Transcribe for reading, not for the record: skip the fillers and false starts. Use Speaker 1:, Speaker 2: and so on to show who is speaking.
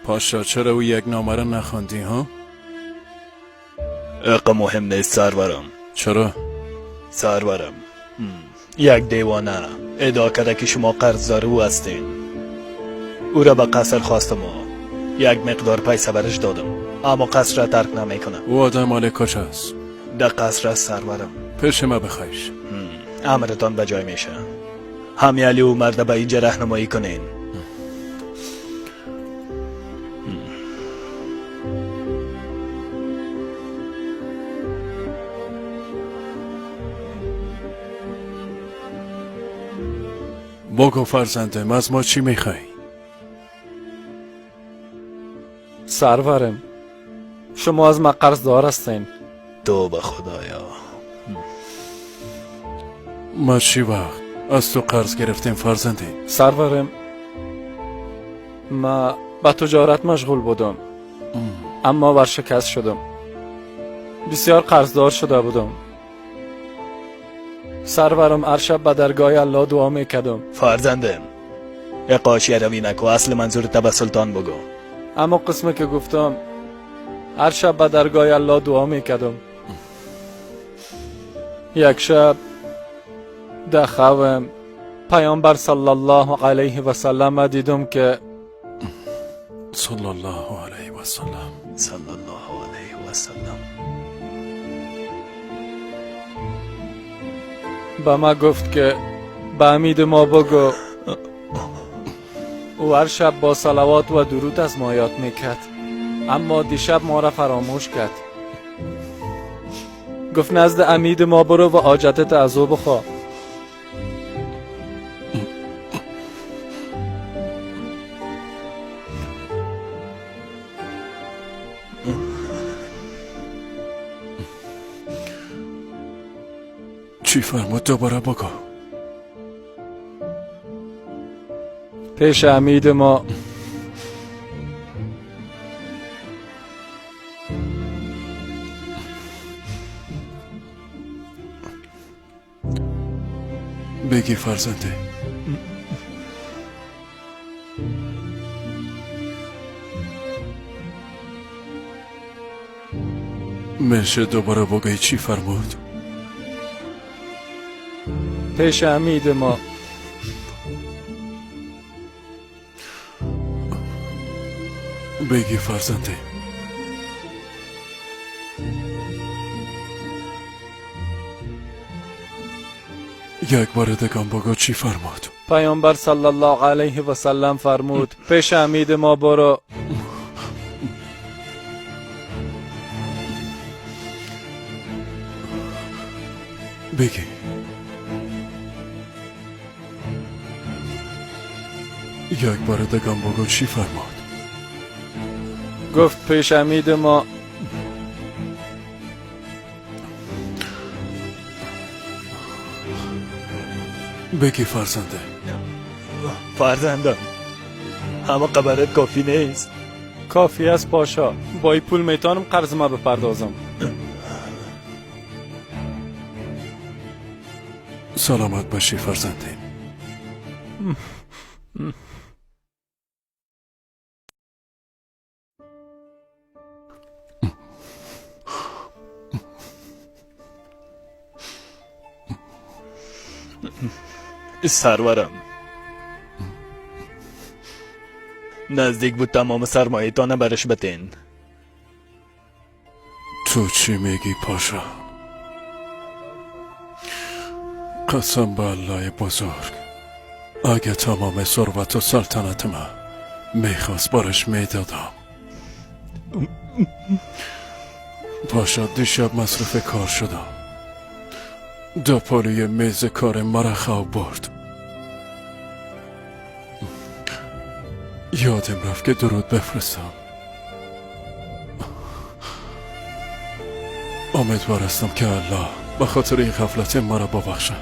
Speaker 1: پاشا چرا او یک نامه را نخواندی ها؟
Speaker 2: اقا مهم نیست سرورم.
Speaker 1: چرا؟
Speaker 2: سرورم، یک دیوانه ادعا کرده که شما قرضدار او هستین. او را به قصر خواستم و یک مقدار پیسه برش دادم، اما قصر را ترک نمیکنه.
Speaker 1: او آدم مال کجاست؟
Speaker 2: در قصر است سرورم.
Speaker 1: پیش ما بخوایش.
Speaker 2: امرتان به جای میشه. همیالی او مرد به اینجا راهنمایی کنین.
Speaker 1: بگو فرزندم از ما چی میخوای؟
Speaker 3: سرورم، شما از ما قرضدار هستین.
Speaker 2: توبه خدایا.
Speaker 1: ما چی وقت از تو قرض گرفتیم فرزندی؟
Speaker 3: سرورم، ما به تجارت مشغول بودم، اما ورشکست شدم. بسیار قرضدار شده بودم. سرورم، هر شب به درگاه الله دعا میکردم.
Speaker 2: فرزندم، اقاشی روی نکو، اصل منظور به سلطان بگو.
Speaker 3: اما قسمه که گفتم، هر شب به درگاه الله دعا میکردم. یک شب در خوابم پیامبر صلی الله علیه و سلم دیدم که
Speaker 1: صلی الله علیه و سلم.
Speaker 2: صلی الله علیه و سلم.
Speaker 3: به ما گفت که به امید ما بگو او هر شب با صلوات و درود از ما یاد میکرد، اما دیشب ما را فراموش کرد. گفت نزد امید ما برو و حاجتت از او بخواه.
Speaker 1: چی فرمود؟ دوباره بگو.
Speaker 3: پیش امید ما
Speaker 1: بگی فرزنده. میشه دوباره بگی چی فرمود؟
Speaker 3: پیش امید ما
Speaker 1: بگی فرزنده. یک بار دیگه بگو چی فرمود؟
Speaker 3: پیامبر صلی الله علیه و سلم فرمود پیش امید ما برو.
Speaker 1: بگی. یک بار دیگه بگو چی فرمود؟
Speaker 3: گفت پیش امید ما
Speaker 1: بگی فرزنده.
Speaker 2: فرزندم، همه قبرت کافی نیست.
Speaker 3: کافی است پاشا، با این پول میتونم قرض ما بپردازم.
Speaker 1: سلامت باشی فرزنده.
Speaker 2: سرورم، نزدیک بود تمام سرمایه تانه برش بتین.
Speaker 1: تو چی میگی پاشا؟ قسم به الله بزرگ، اگه تمام ثروت و سلطنت ما میخواست بارش میدادم. پاشا دیشب مصرف کار شدم، دو پالوی میز کار مرا خواب برد. یادم رفت که درود بفرستم. امیدوار هستم که الله به خاطر این غفلت مرا ببخشه.